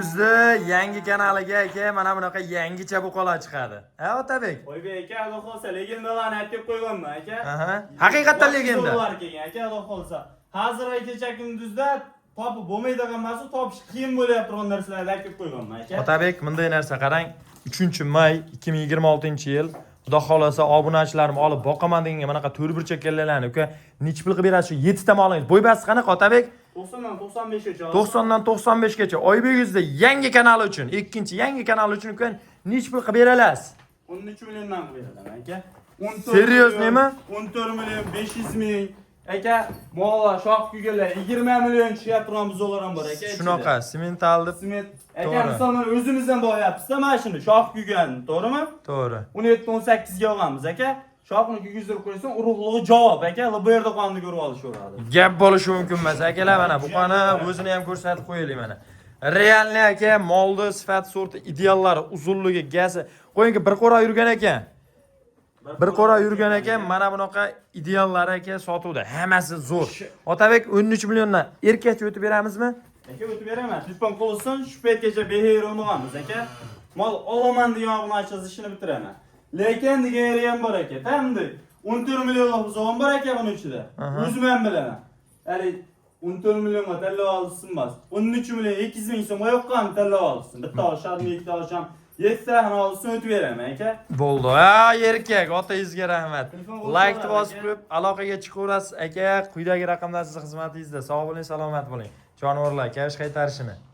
Yuzni yangi kanaliga, aka, mana bunaqa yangicha buqalar chiqadi. Ha, Otabek? Oybek aka, Xudo xohlasa, legendalarni aytib qo'yganman, aka. Aha. Haqiqatdan legenda. Ular kelgan, aka, Xudo xohlasa. Hozir kecha kunduzda topib bo'lmaydigan emas, topish qiyin bo'lyapti turgan narsalarni aytib qo'yganman, aka. Otabek, bunday narsa qarang. 3-may 2026-yil. Xudo xolasa, obunachilarim olib boqaman deganga manaqa to'rt burchak kallalarni, uka, nechi pul qilib berasiz shu 7 ta molingiz? Bo'y basti qanaqa, Otabek? 90 dan 95 gacha. 90 dan 95 gacha. Oybek yuzda yangi kanali uchun, ikkinchi yangi kanal uchun, uka, nechi pul qilib bera olasiz? 13 milliondan qilib beraman, aka. 14 Серьезно mi? 14 million 500 ming. Aka, mollar shoh kuyganlar 20 million tushyapti turgan buzovlar ham bor, aka, ichida. Shunaqa semental deb. Sement. Aka, To'g'ri. misol mana o'zimiz ham boyapmiz-da mana shuni shoh kuygan, to'g'rimi? To'g'ri. 17 18 ga olamiz, aka. Shoxini kuygizdirib qo'ysin, urug'lig'i javob, aka. Bu yerda qonni ko'rib olishaveradi. Gap bo'lishi mumkin emas, akalar. Mana buqani o'zini ham ko'rsatib qo'yaylik mana. Реальный, aka, molni sifat sorti ideallari, uzunligi, gazi. Qo'yingki, bir qo'ra yurgan ekan. Bir qo'ra yurgan ekan, mana bunaqa ideallari, aka, sotuvda. Hammasi zo'r. Otabek, 13 milliondan erkakcha o'tib beramizmi? Aka, o'tib beraman. Telefon qilsin, shu paytgacha behavior olmaganmiz, aka. Mol olaman degan obunachi ishini bitiraman. Lekin degan yeri ham bor, aka. Tamdi. 14 millionlik buzog'im bor, aka, buni ichida. O'zim ham bilaman. Hali 14 millionga tanlab olsin emas. 13 million 200 ming so'mga yoqqan tanlab olsin. Bitta olishar, ikkita olisham. Yettitani olsin, o'tib beraman, aka. Bo'ldi. Ha, erkak, otangizga rahmat. Telefon qo'yib Laykni qo'yadi, bosib aka. qo'yib, aloqaga chiqaverasiz, aka. Quyidagi raqamlar sizni xizmatingizda. Sog' bo'ling, salomat bo'ling. Jonivorlar kavish qaytarishini.